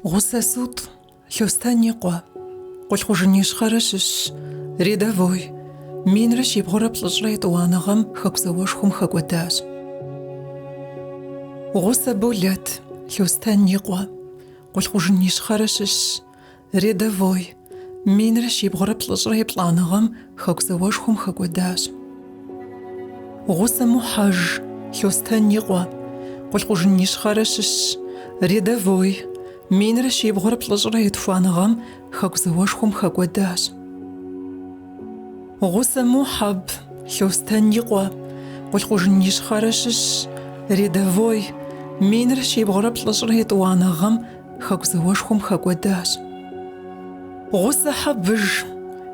Гъусэ Сутӏ, Лъостэн и къуэ, Къулъкъужын Ищхъэрэ щыщщ, рядовой, 1392 гъэм Хэку зауэшхуэм хэкӏуэдащ. Гъусэ Болэт, Лъостэн и къуэ, Къулъкъужын Ищхъэрэ щыщщ, рядовой, 1797 гъэм Хэку зауэшхуэм хэкӏуэдащ. Гъусэ Мухьэж, Лъостэн и къуэ, Къулъкъужын Ищхъэрэ щыщщ, рядовой, 1792 гъэм Хэку зауэшхуэм хэкӏуэдащ. Гъусэ Мухьэб, Лъостэн и къуэ, Къулъкъужын Ищхъэрэ щыщщ, рядовой, 1792 гъэм Хэку зауэшхуэм хэкӏуэдащ. Гъусэ Хьэбыж,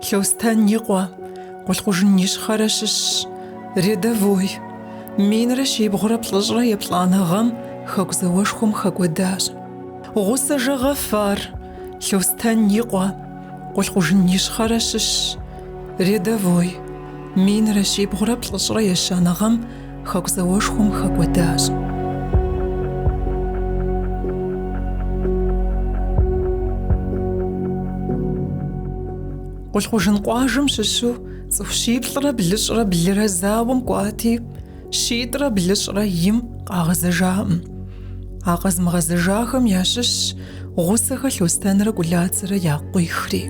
Лъостэн и къуэ, Къулъкъужын Ищхъэрэ щыщщ, рядовой, 1797 гъэм Хэку зауэшхуэм хэкӏуэдащ. Гъусэ Жэгъэфар, Лъостэн и къуэ, Къулъкъужын Ищхъэрэ щыщщ, рядовой, 1795 гъэм Хэку зауэшхуэм хэкӏуэдащ. Къулъкъужын къуажэм щыщу цӏыху щиплӏрэ блыщӏрэ блырэ зауэм кӏуати, щитӏрэ блыщӏрэ им къагъэзэжакъым. А къэзымыгъэзэжахэм ящыщщ Гъусэхэ Лъостэнрэ Кӏулацэрэ я къуихри.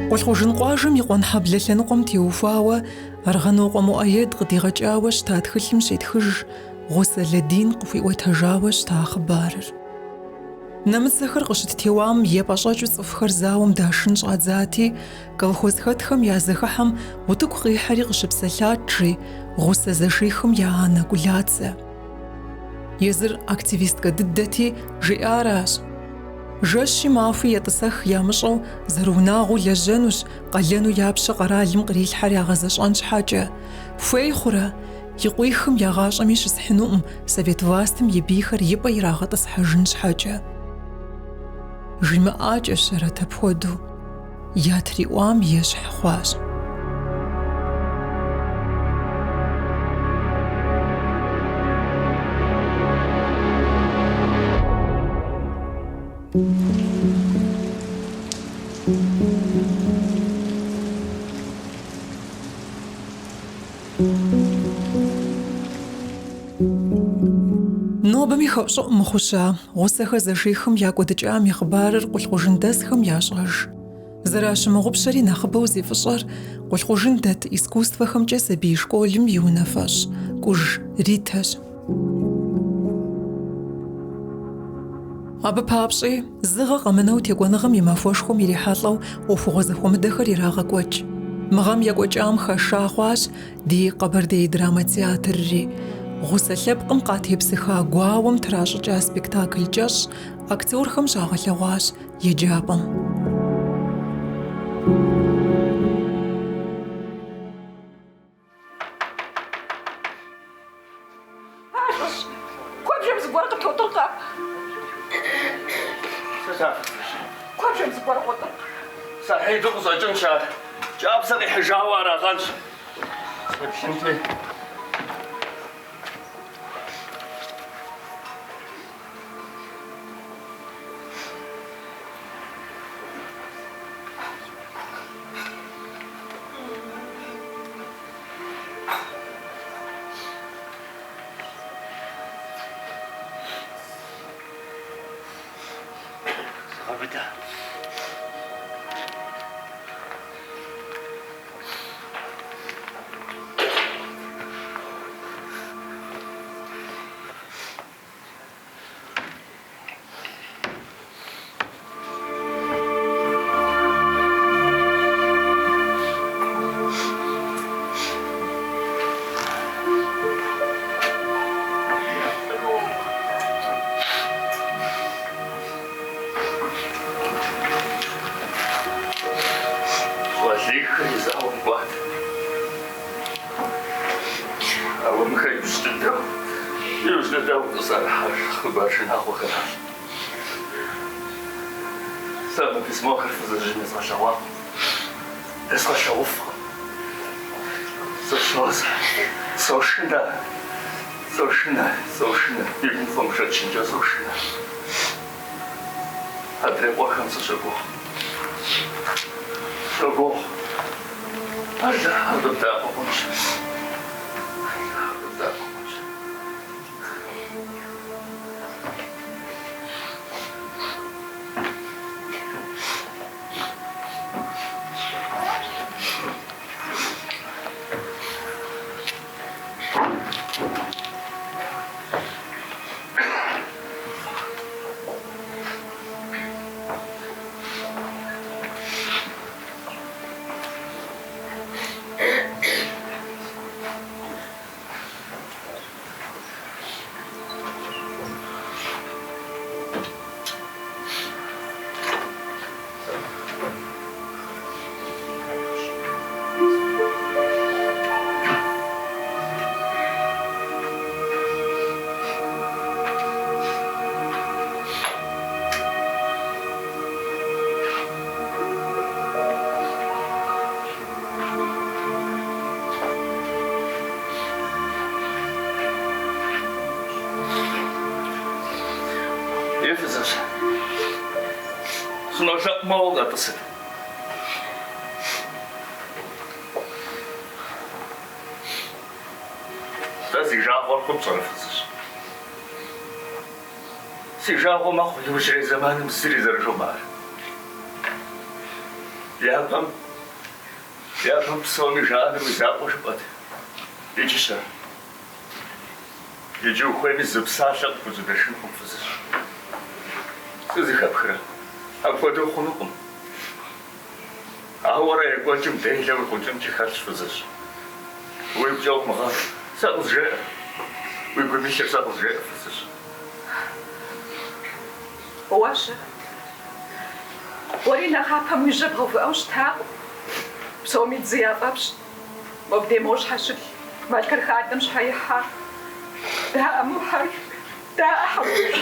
Къулъкъужын къуажэм и Къуэнхьэблэ лъэныкъуэм теухуауэ Аргъынокъуэ Муӏэед къыдигъэкӏауэ щыта тхылъым щетхыж Гъусэ Лэдин къыхуиӏуэтэжауэ щыта хъыбарыр. Нэмыцэхэр къыщыттеуам епӏэщӏэкӏыу цӏыхухэр зауэм дашын щӏадзати, колхозхэтхэм я зэхыхьэм утыку къихьэри къыщыпсэлъат, жи Гъусэ зэшихым я анэ Кӏулацэ. Езыр активисткэ дыдэти, жиӏаращ. Жэщи махуи етӏысэх ямыщӏэу зэрыунагъуэу лэжьэнущ, къалэну я пщэ къэралым кърилъхьэр ягъэзэщӏэн щхьэкӏэ. Хуей хъурэ, и къуихым я гъащӏэми щысхьынукъым совет властым и бийхэр и пӏэ ирагъэтӏысхьэжын щхьэкӏэ. Жимыӏакӏэщэрэт апхуэдэу, ятриӏуам ещхь хъуащ. Нобэми хэӏущӏыӏу мыхъуща Гъусэхэ зэшихым я кӏуэдыкӏам и хъыбарыр къулъкъужындэсхэм ящӏэж. Зэращымыгъупщэри нэхъыбэу зи фӏыщӏэр Къулъкъужын дэт искусствэхэмкӏэ сабий школым и унафэщӏ Кӏуж Ритэщ. Абы папщӏи, зы гъэ къэмынэу Текӏуэныгъэм и махуэшхуэм ирихьэлӏэу ӏуэхугъуэ зэхуэмыдэхэр ирагъэкӏуэкӏ. Мы гъэм екӏуэкӏам хэша хъуащ ди Къэбэрдей драмэ театрри. Гъусэ лъэпкъым къатепсыха гуауэм тращӏыкӏа спектакль кӏэщӏ актерхэм щагъэлъэгъуащ еджапӏэм. А лӏыжь, куэбжэм зыгуэр къытотӏыркъэ? Сыт ар? Куэбжэм зыгуэр къотӏыркъэ? Сэхьиду къыщӏэкӏынщ ар. Кӏапсэ къихьыжауэ арагъэнщ. Сеплъынти. Зыгъэбыдэ. Щӏалихри зауэм кӏуат. Ауэ мыхэр иужь дыдэу, иужь дыдэу къызэрыхьэж хъыбар шынагъуэхэращ. Сэ мы письмохэр фызыжьым езгъэлъэгъуакъым, езгъэлъэгъуфкъым. Зэщозэ. Сошынэ. Сошынэ, сошынэ, и гум хуэмышэчынкӏэ сошынэ. Адрей къуэхэм сыщогугъ. Согугъ. Алыхьыр къыбдэӏэпыкъунщ. Алыхьыр къыбдэӏэпыкъунщ. Е, фызыжь, сынолъэӏу моуэ къэтӏысыт. Сэ си жагъуэр хъун пщӏэрэ, фызыжь? Си жагъуэ мэхъу иужьрей зэманым зыри зэрыжомыӏэр. Япэм, япэм псоми жаӏэнур уи закъуэ жыпӏэт. Иджы-щэ? Иджы ухуейми зы псалъэ къыпхужьэдэшынкъым, фызыжь. Сызэхэпхрэ? Апхуэдэу хъунукъым. Ауэрэ екӏуэкӏым делэ уихъукӏынкӏи хэлъщ, фызыжь. Уигукӏэ умыгъэв, сэ къызжеӏэ. Уи гум илъыр сэ къызжеӏэ, фызыжь. Уэ-щэ? Уэри нэхъапэм уи жьэ бгъэувыӏэу щытакъым. Псоми дзы яфӏэпщт. Мобдей мо щхьэщылъ Балъкъэр хадэм щхьэ ихьа? Даӏэ, Мухьэж, даӏэ, Хьэбыж.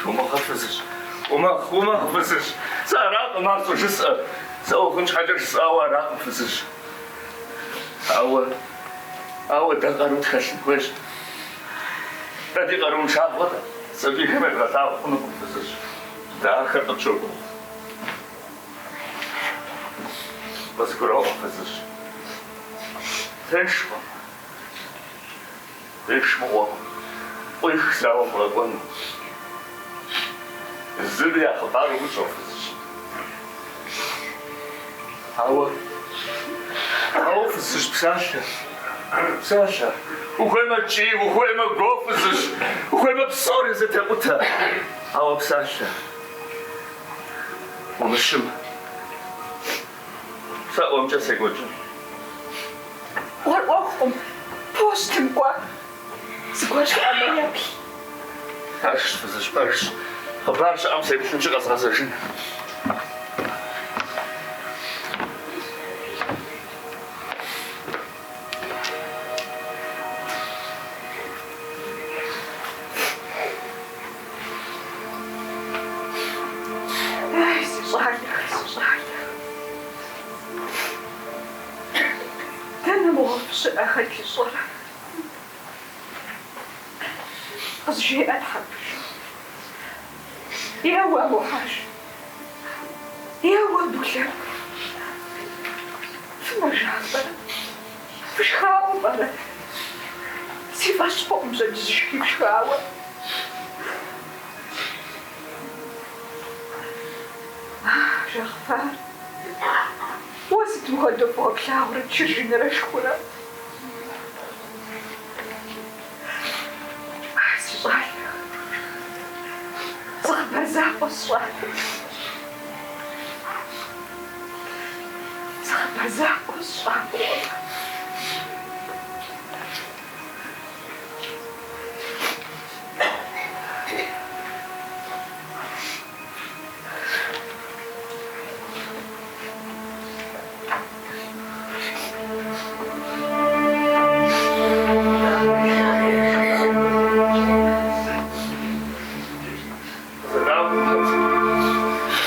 Умыгъ, фызыжь, умыгъ, умыгъ, фызыжь. Сэ аракъым ар щӏыжысӏэр. Сэ угъын щхьэкӏэ жысӏауэ аракъым, фызыжь. Ауэ, ауэ дэ къару тхэлъын хуейщ. Дэ ди къарууншагъэр сабийхэм едгъэлъагъу хъунукъым, фызыжь. Дэ ахэр къытщогугъ. Къызгуроӏуэ, фызыжь. Тыншкъым. Тынш мыгъуэкъым. Къуих зауэм бгъэкӏуэну. Зыми я хъыбар умыщӏэу, фызыжь. Ауэ, ауэ фызыжь псалъэ, псалъэ. Ухуеймэ кӏий, ухуеймэ гуо, фызыжь. Ухуеймэ псори зэтекъутэ. Ауэ псалъэ. Умыщым. Сэ ӏуэмкӏэ секӏуэкӏын. ӏуэр ӏуэхукъым, пощтым кӏуэ. Зыгуэр щыӏэмэ еплъ. Пэжщ, фызыжь, пэжщ. Хъыбар щыӏэм сеплъынщи къэзгъэзэжын. Ай, си щӏалэхэр, си щӏалэхэр. Дэнэ мыгъуэ фыщыӏэ, хэт ищӏэрэ? Къызжеӏэт, Хьэбыж. Е уэ, Мухьэж. Е уэ, Булэт. Фымэжалӏэрэ? Фышхауэ пӏэрэ? Си фӏэщ хъукъым пщэдджыжьышхи фшхауэ. А, Жэхьфар, уэ сытым хуэдэу фӏыуэ плъагъурэ чыржынрэ шхурэ? А, си щӏалэхэр, зы хъыбар закъуэ сщӏатэм. Зы хъыбар закъуэ сщӏа мыгъуэмэ.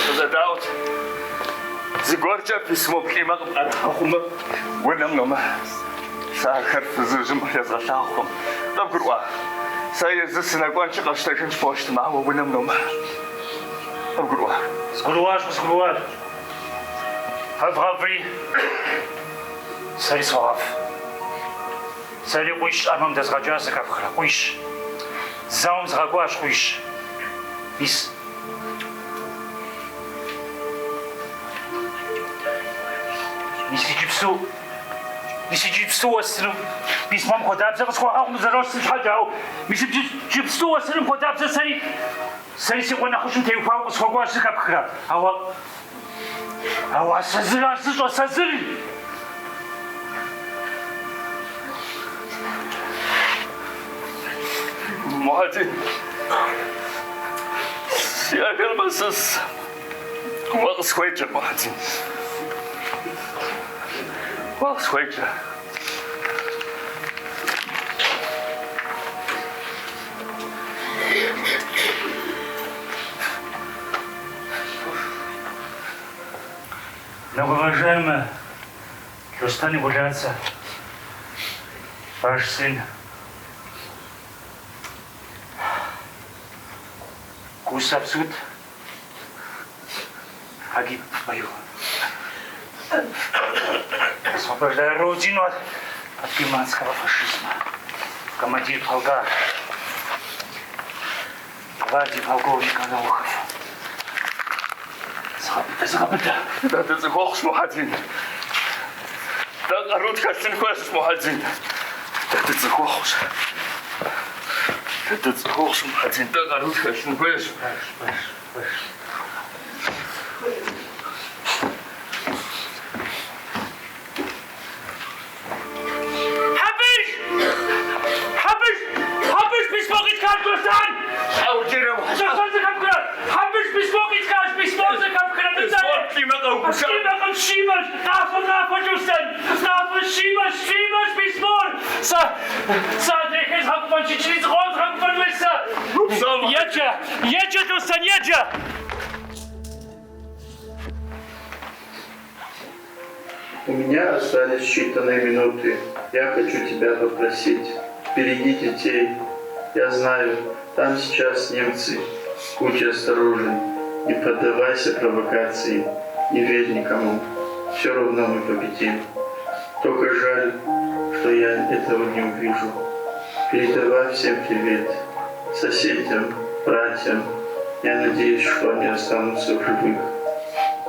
Къызэдаӏуэт. Зыгуэркӏэ письмо плӏимэ къыпӏэрыхьэ хъумэ, унэм номыхь. Сэ ахэр фызыжьым езгъэлъагъукъым. Къыбгурыӏуа? Сэ езы сынэкӏуэнщи къэсщтэжынщ пощтым, ауэ унэм номыхь. Къыбгурыӏуа? Згурыӏуащ, къызгурыӏуащ. Фэ вгъэври, сэри согъэв. Сэри къуищ армэм дэзгъэкӏащ, зэхэпхрэ? Къуищ. Зауэм згъэкӏуащ къуищ. Мис. Мис иджыпсту, мис иджыпсту уэстыну письмом хуэдабзэ къысхуагъэгъу зэростым щхьэкӏэ, ауэ мис иджыпсту уэстынум хуэдабзэ сэри, сэри си къуэ нэхъыжьым теухуауэ къысхуэкӏуащ, зэхэпхрэ? Ауэ, ауэ а сэ зыращ зыщӏэр, сэ зыр! Мухьэдин, си ӏэхэр мэсыс. Уэ къысхуеджэ, Мухьэдин. Уэ къысхуеджэ. Многоуважаемый Лъостэн и Гулацэ, ваш сын Гусов суд погиб в бою. Освобождая родину от германского фашизма. Командир полка гвардии полковник Анаухов. Зыгъэбыдэ, зыгъэбыдэ. Дэ дыцӏыхухъущ, Мухьэдин. Дэ къару тхэлъын хуейщ, Мухьэдин. Дэ дыцӏыхухъущ. Дэ дыцӏыхухъущ, Мухьэдин. Дэ къару тхэлъын хуейщ. Пэжщ, пэжщ, пэжщ. Хьэбыж! Хьэбыж! Хьэбыж письмо къитхащ, Лъостэн! Щхьэ укӏийрэ, Мухьэдин? Лъостэн зэхэпхрэ? Хьэбыж письмо къитхащ, письмо зэхэпхрэ? Письмор плӏимэ къэугушыӏэ. Плӏимэкъым, щимэщ! Къафэ, къафэ, Лъостэн! Къафэ, щимэщ, щимэщ письмор! Сэ, сэ адрейхэр згъэгуфӏэнщ, иджыри зыкъом згъэгуфӏэн хуейщ сэ! Упсэу, Мухьэдин. Еджэ, еджэ, Лъостэн, еджэ! У меня остались считанные минуты. Я хочу тебя попросить. Береги детей. Я знаю, там сейчас немцы. Будь осторожен. Не поддавайся провокации. Не верь никому. Все равно мы победим. Только жаль, что я этого не увижу. Передавай всем привет. Соседям, братьям. Я надеюсь, что они останутся в живых.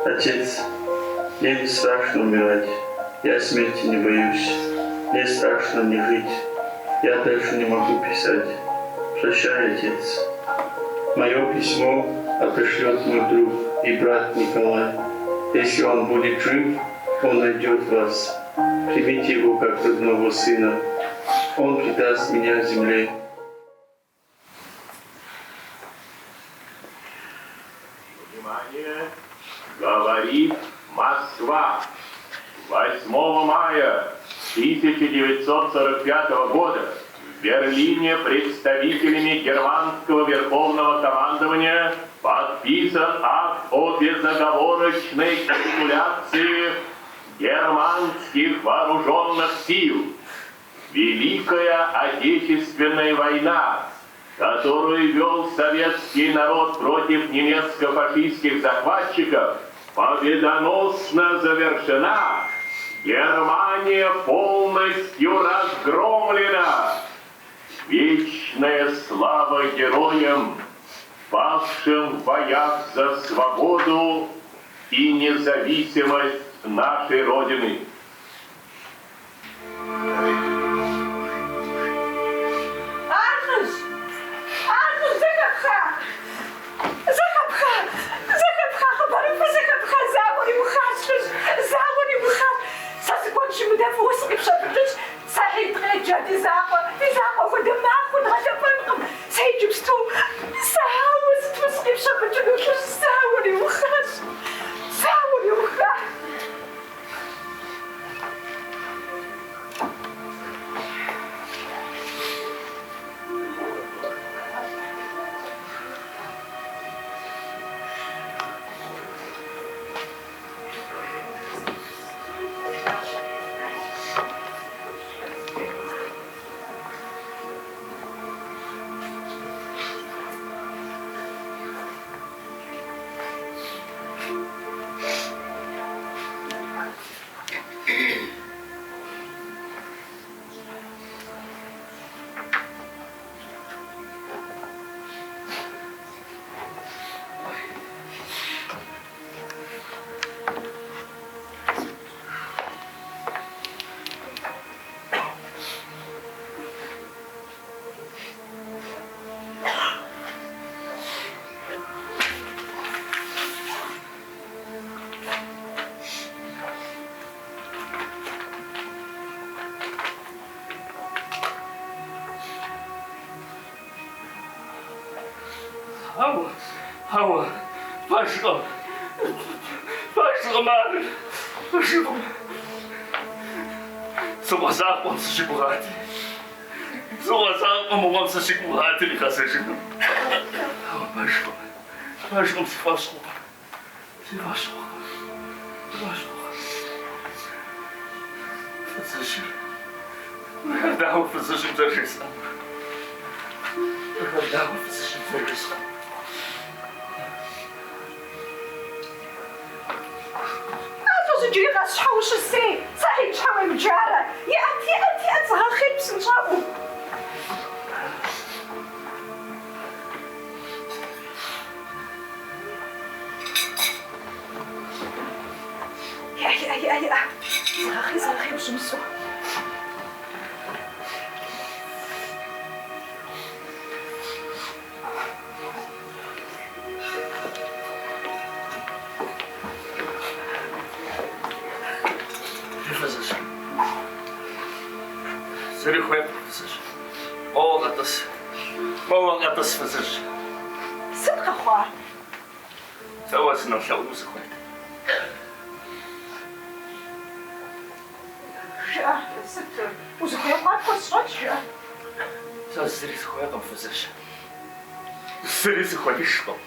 Отец, мне не страшно умирать. Я смерти не боюсь. Мне страшно не жить. Я дальше не могу писать. Прощай, отец. Мое письмо отошлет мой друг и брат Николай. Если он будет жив, он найдет вас. Примите его как родного сына. Он предаст меня земле. Внимание! Говорит Москва. 8 мая 1945 года в Берлине представителями германского верховного командования подписан акт о безоговорочной капитуляции германских вооруженных сил. Великая Отечественная война, которую вел советский народ против немецко-фашистских захватчиков, победоносно завершена. Германия полностью разгромлена. Вечная слава героям, павшим в боях за свободу и независимость нашей Родины. Ар лӏыжь! Ар лӏыжь зэхэпха? Зэхэпха? Зэхэпха хъыбарыфӏыр зэхэпха? Зауэр иухащ, лӏыжь! Зауэр иухащ! Сэ сыкӏуэнщи, мыдэ фӏыуэ сыкъипщэфӏыкӏынщ. Сэхьид къеджэ, ди закъуэ, ди закъуэ хуэдэ махуэ дгъэлъэпӏэнкъым. Сэ иджыпсту сэ ауэ сыту сыкъипщэфӏыкӏыну, лӏыжь, зауэр иухащ! Зауэр иухащ! Хьэуэ, хьэуэ, пэжкъым. Пэжкъым ар. Пэжкъым. Си къуэ закъуэм сыщыгугъати. Си къуэ закъуэ мыгъуэм сыщыгугъати къигъэзэжыну. Хьэуэ, пэжкъым. Пэжкъым, си фӏэщ хъукъым. Си фӏэщ хъукъым. Си фӏэщ хъукъым. Фызыжьыр. Мыхэр дауэ фызыжьым зэрыжесӏэнур? Мыхэр дауэ фызыжьым зэрыжесӏэнур? А лӏыжь иджыри къэс щхьэ ущысей? Сэхьид щхьэ уемыджарэ? Иӏэт, иӏэт, иӏэт, зыгъэхъей псынщӏэӏуу. Иӏэ, иӏэ, иӏэ, иӏэ, зыгъэхъей, зыгъэхъей ущымысу. Фызыжь. Зыри хуейкъым, фызыжь. Моуэ къэтӏыс. Моуэ къэтӏыс, фызыжь. Сыт къэхъуа? Сэ уэ сынолъэӏуну сыхуейт. Жыӏэ, сыт узыхуей хъуар пхуэсщӏэнщ, жыӏэ. Сэ зыри сыхуейкъым, фызыжь. Зыри сыхуеижкъым.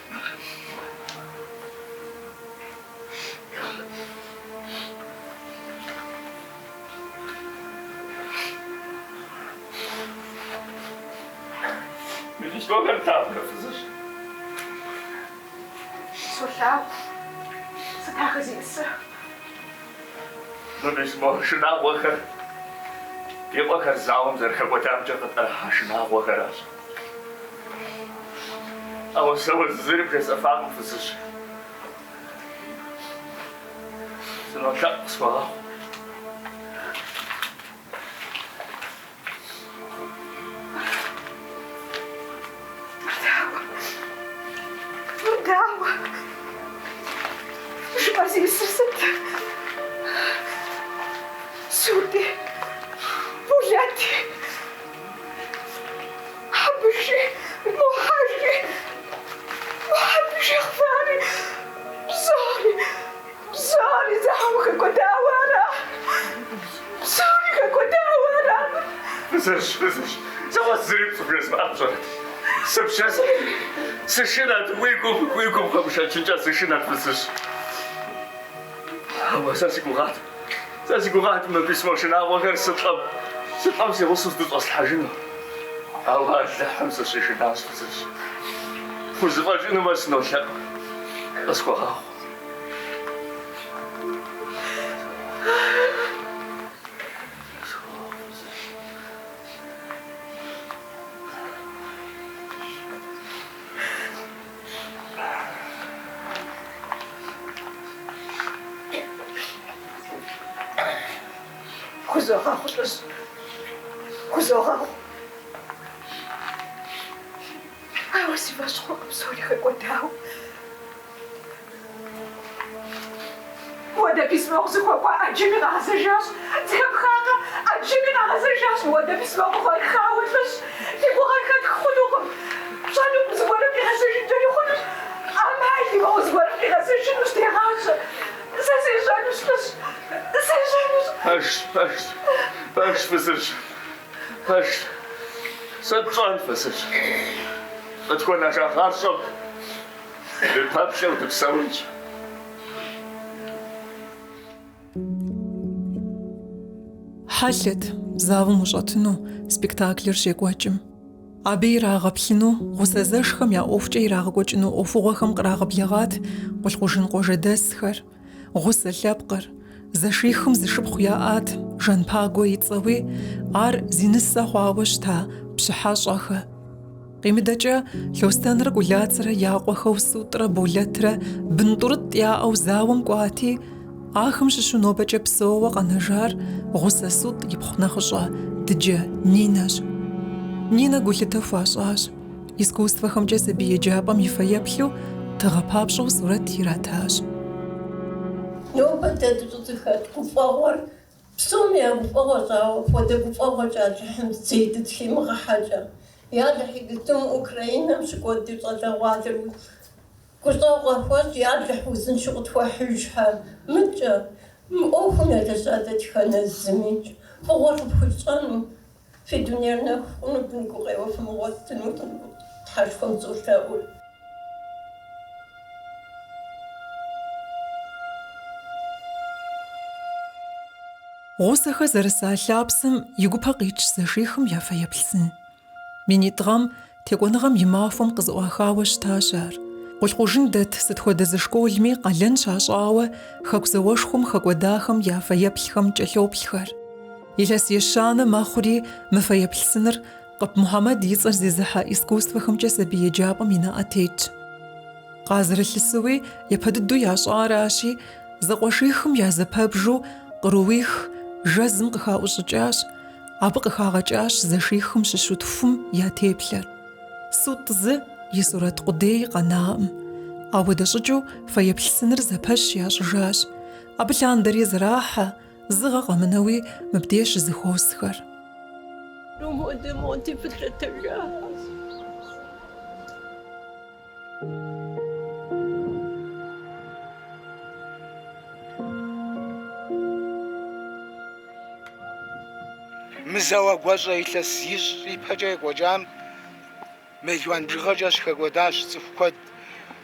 Мы письмохэр плъагъурэ, фызыжь? Солъагъу, сыт ахэр зиӏысыр? Мы письмо шынагъуэхэр ди къуэхэр зауэм зэрыхэкӏуэдамкӏэ къытӏэрыхьа шынагъуэхэращ. Ауэ сэ уэ зыри бжесӏэфакъым, фызыжь. Сынолъэӏу, къысхуэгъэгъу. Мыр дауэ? Мыр дауэ? Жыпӏэр зиӏысыр сыт? Сутӏи, Болэти, Хьэбыши, Мухьэжи, Мухьэби, Жэхьфари, псори, Псори зауэм хэкӏуэдауэ ара? Псори хэкӏуэдауэ ара? Фызыжь, фызыжь, сэ уэ зыри пцӏы бжезмыӏэр пщӏэрэт? Сыпщэс, сышынэт, уи гум, уи гум хуэмышэчынкӏэ сышынэт, фызыжь. Ауэ сэ си гугъат, сэ си гугъат мы письмо шынагъуэхэр сылӏэм, сылӏэм си гъусэу здыщӏэслъхьэжыну. Ауэ Алыхьым сыщышынащ, фызыжь. Хузэфӏэкӏынумэ сынолъэӏу, къысхуэгъэгъу. Пхузогъэгъу, лӏыжь. Пхузогъэгъу. Ауэ си фӏэщ хъуркъым псори хэкӏуэдауэ. Уэдэ письмо къызыхуэкӏуа ӏэджэми къагъэзэжащ. Зэхэпхакъэ? ӏэджэми къагъэзэжащ. Уэдэ письмо къыхуатхауэ, лӏыжь. Ди гугъэр хэтх хъунукъым. Пщӏэнукъым, зыгуэрым къигъэзэжынкӏэри хъунущ. ӏэмал имыӏэу зыгуэрым къигъэзэжынущ, дегъащӏэ. Сэ сежьэнущ, лӏыжь. Сежьэнущ. Пэжщ, пэжщ, пэжщ, фызыжь. Пэжщ. Сыт тщӏэн, фызыжь? Къытхуэнэжа гъащӏэм Дыпэплъэу дыпсэунщ. Хьэлъэт зауэм ущӏэтыну спектаклыр щекӏуэкӏым. Абы ирагъэплъыну, Гъусэ зэшхэм я ӏуэхукӏэ ирагъэкӏуэкӏыну ӏуэхугъуэхэм кърагъэблэгъат Къулъкъужын къуажэдэсхэр, Гъусэ лъэпкъыр. Зэшихым зы шыпхъу яӏат, Жанпагуэ и цӏэуи, ар зи нысэ хъуауэ щыта Пщыхьэщӏэхэ. Къимыдэкӏэ, Лъостэнрэ Кӏулацэрэ я къуэхэу Сутӏрэ Болэтрэ бын тӏурытӏ яӏэу зауэм кӏуати, ахэм щыщу нобэкӏэ псэууэ къэнэжар Гъусэ Сутӏ ипхъу нэхъыщӏэ Дыджэ Нинэщ. Нинэ гулъытэ хуащӏащ, искусствэхэмкӏэ сабий еджапӏэм и фэеплъу тыгъэ папщӏэу сурэт иратащ. Нобэ дэ дыщӏызэхэт гуфӏэгъуэр Псоми я гуфӏэгъуэщ, ауэ апхуэдэ гуфӏэгъуэкӏэ Алыхьым зэи дытхимыгъэхьэкӏэ. Ялыхь, иджыпсту Украинэм щыкӏуэд ди щӏалэгъуалэр гущӏэгъу къахуэщӏ, Ялыхь, узыншэу къытхуэхьыжхэ. Мыдкӏэ, мы ӏуэхум елэжьа дэтхэнэ зымикӏ фӏыгъуэр къыпхуищӏэну, фи дунейр нэху хъуну, бын гукъеуэ фымыгъуэтыну Тхьэшхуэм солъэӏур. Гъусэхэ зэрыса лъапсэм и гупэ къитщ зэшихым я фэеплъ сын. Минитӏ гъэм Текӏуэныгъэм и махуэм къызэӏуахауэ щытащ ар. Къулъкъужын дэт сыт хуэдэ зы школми къалэн щащӏауэ Хэку зауэшхуэм хэкӏуэдахэм я фэеплъхэм кӏэлъоплъхэр. Илъэс ещанэ мэхъури мы фэеплъ сыныр Къып Мухьэмэд и цӏэр зезыхьэ искусствэхэмкӏэ сабий еджапӏэм и нэӏэ тетщ. Къазэрылъысуи япэ дыдэу ящӏаращи, зэкъуэшихым я зэпэбжу кърууих жэзым къыхаӏущӏыкӏащ, абы къыхагъэкӏащ зэшихым щыщу тхум я теплъэр. Сутӏ зы и сурэт къудей къэнаӏым. Апхуэдэ щӏыкӏэу фэеплъ сыныр зэпэщ ящӏыжащ. Абы лъандэри зэрахьэ, зы гъэ къэмынэуи мыбдеж щызэхуосхэр. Мы зауэ гуащӏэ илъэс ищӏ ипэкӏэ екӏуэкӏам мелуан бжыгъэкӏэ щыхэкӏуэдащ цӏыху куэд.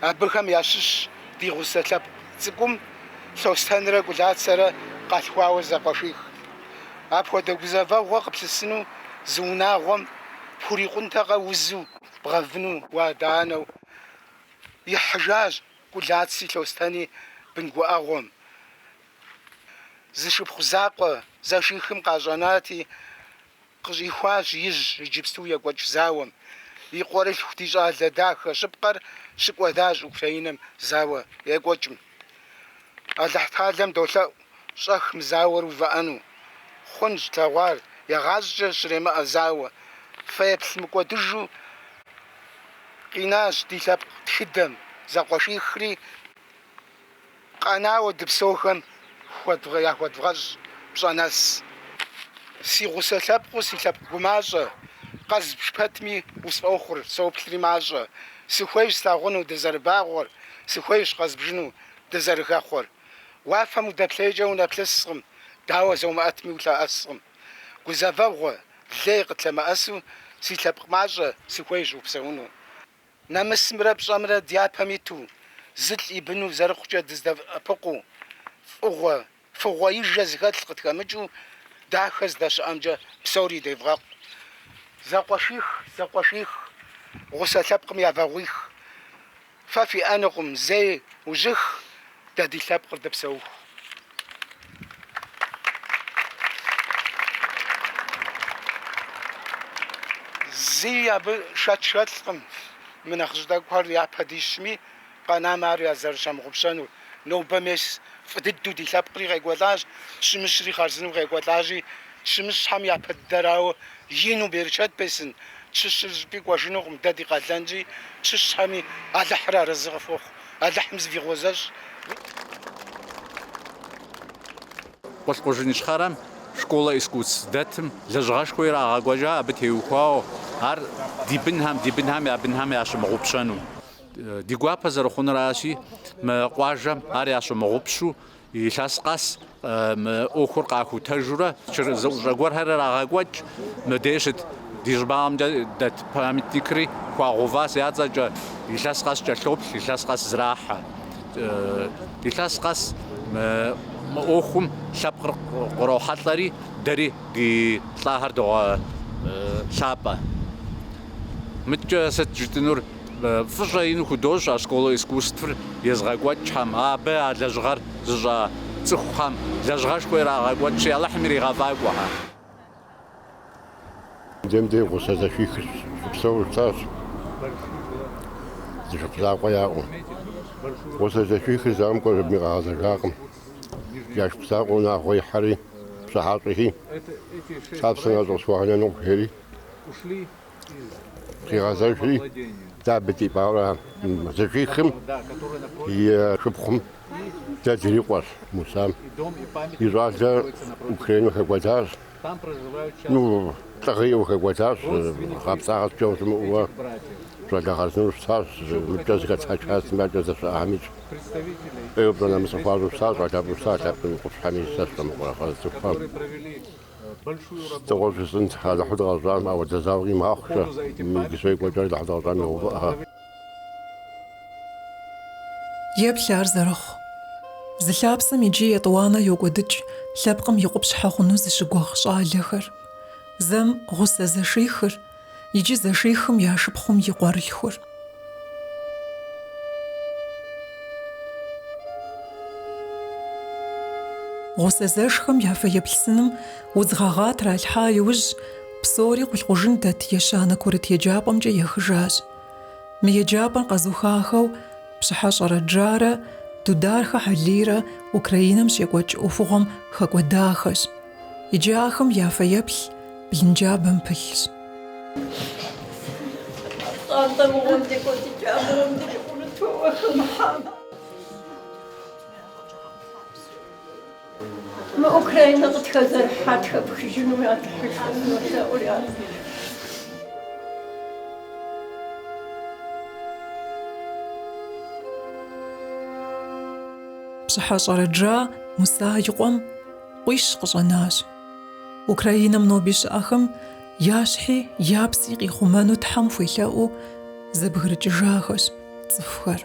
Абыхэм ящыщщ ди гъусэ лъэпкъ цӏыкӏум Лъостэнрэ Кӏулацэрэ къалъхуауэ зэкъуэших. Апхуэдэ гузэвэгъуэ къыплъысыну зы унагъуэм пхурикъунтэкъэ узу бгъэвыну уадэ-анэу. Ихьыжащ Кӏулаци Лъостэни бын гуӏэгъуэм. Зы шыпхъу закъуэ зэшихым къащӏэнати, къыщӏихуащ ижь иджыпсту екӏуэкӏ зауэм. И къуэрылъху ди щӏалэ дахэ щыпкъэр щыкӏуэдащ Украинэм зауэ екӏуэкӏым. Алыхьталэм долъэӏу щӏэх мы зауэр увыӏэну. Хъунщ тлъэгъуар, егъащӏэкӏэ щремыӏэ зауэ. Фэеплъ мыкӏуэдыжу къинащ ди лъэпкъ тхыдэм зэкъуэшихри, Къэнауэ дыпсэухэм яхуэдвгъэщӏ пщӏэ нэс. Си гъусэ лъэпкъыу си лъэпкъ гумащӏэ, къэзбж пэтми усфӏохъур, соплъри мащӏэ. Сыхуейщ слъагъуну дызэрыбагъуэр, сыхуейщ къэзбжыну дызэрыхэхъуэр. Уафэм удэплъейкӏэ унэплъыскъым, дауэ зомыӏэтми улъэӏэскъым. Гузэвэгъуэ, лей къытлъэмыӏэсу си лъэпкъ мащӏэ сыхуейщ упсэуну. Нэмысымрэ пщӏэмрэ дяпэм иту, зылӏ и быну зэрыхъукӏэ дыздэӏэпыкъуу, фӏыгъуэ, фыгъуэ-ижэ зыхэлъ къытхэмыкӏыу, дахэ здэщыӏэмкӏэ псори девгъэкъу. Зэкъуэших, зэкъуэших, гъусэ лъэпкъым я вагъуих. Фэ фиӏэнукъым зэи ужьых, дэ ди лъэпкъыр дыпсэуху. Зыи абы шэч хэлъкъым, мы нэхъыжь тӏэкӏухэр япэ дищми, къэнам ар язэрыщамыгъупщэнур. Нобэ мес фӏы дыдэу ди лъэпкъри къекӏуэлӏащ, тщымыщри хъарзынэу къекӏуэлӏащи, тщымыщхэм япэ дыдэрауэ ину берычэт бесын, тщыщыр зыщӏыпӏи кӏуэжынукъым, дэ ди къалэнщи, тщыщхэми Алыхьыр арэзы къыфхухъу. Алыхьым зывигъэузэщӏ. Къулъкъужын Ищхъэрэм школа искусств дэтым лэжьыгъэшхуэ ирагъэкӏуэкӏа абы теухуауэ ар ди бынхэм, ди бынхэм я бынхэм ящымыгъупщэну. Ди гуапэ зэрыхъунуращи, мы къуажэм ар ящымыгъупщу Илъэс къэс мы ӏуэхур къахутэжурэ зэӏущӏэ гуэрхэр ирагъэкӏуэкӏ, мыдей щыт ди щӏыбагъымкӏэ дэт памятникри хуагъэуващ я цӏэкӏэ, илъэс къэс кӏэлъоплъ, илъэс къэс зрахьэ. Илъэс къэс мы ӏуэхум лъэпкъыр кърохьэлӏэри, дэри ди лӏахэр догъэлъапӏэ. Мыткӏэ сыт жытӏынур? Фӏыщӏэ ину худощӏ а школа искусствыр езыгъэкӏуэкӏхэм, абы а лэжьыгъэр зыщӏа цӏыхухэм лэжьыгъэшхуэ ирагъэкӏуэкӏщи, Алыхьым иригъэфӏакӏуэхэ. Дем дей Гъусэ зэшихыр щыпсэууэ щытащ, зы шыпхъу закъуэ яӏэу. Гъусэ зэшихыр зауэм кӏуэщ аби къагъэзэжакъым. Я шыпхъу закъуэ унагъуэ ихьэри, пщыхьэщӏэхи, лъапсэ нэщӏ къысхуэгъэнэнукъым жери. Къигъэзэжри, дэ абы дипӏауэ зэшихым и шыпхъум. Дэ дырикъуэщ Мусам. И щӏалэр Украинэм хэкӏуэдащ. Ну, лӏыгъэ иӏэу хэкӏуэдащ, гъэпцӏагъэ пкӏэу щымыӏэуэ щӏалэ хъарзынэу щытащ, мыбыкӏэ зыхэта частым якӏэ здэщыӏахэмикӏ. ӏейуэ пщӏэ нэмыс къыхуащӏу щытащ, щӏалэфӏу щытащ, лъэпкъым и къупщхьэми сэ сщӏэмыкъуэрэ цӏыхухэм. Дыгъуэ жысӏэнт, Алыхьу дыкъэщӏам, ауэдэ зауэ къимыгъэхъукӏэ, мы иджыпсту екӏуэкӏар Алыхьу дыкъэщӏам игъэувыӏэхэ. Еплъ ар зэрыхъу. Зы лъапсэм иджы етӏуанэ йокӏуэдыкӏ лъэпкъым и къупщхьэ хъуну зыщыгугъ щӏалэхэр. Зэм Гъусэ зэшихыр, иджы зэшихым я шыпхъум и къуэрылъхур. Гъусэ зэшхэм я фэеплъ сыным удз гъэгъа тралъхьа иужь, псори Къулъкъужын дэт ещанэ курыт еджапӏэмкӏэ ехыжащ. Мы еджапӏэр къэзухахэу Пщыхьэщӏэ Раджарэ Дудархэ Хьэлийрэ Украинэм щекӏуэкӏ ӏуэхугъуэм хэкӏуэдахэщ. Иджы ахэм я фэеплъ блынджабэм пылъщ. Пщӏантӏэ мыгъуэм декӏуэдыкӏа мыгъуэм дрикъурыту хэмыхьам. Мы Украинэ къытхэзэрыхьар тхэпхыжыну Алыхьышхуэ сынолъэӏур я. Пщыхьэщӏэ Раджа Муса и къуэм къуищ къыщӏэнащ. Украинэм ноби щыӏэхэм я щхьи я пси къихъумэну Тхьэм хуелъэӏуу зэбгрыкӏыжахэщ цӏыхухэр.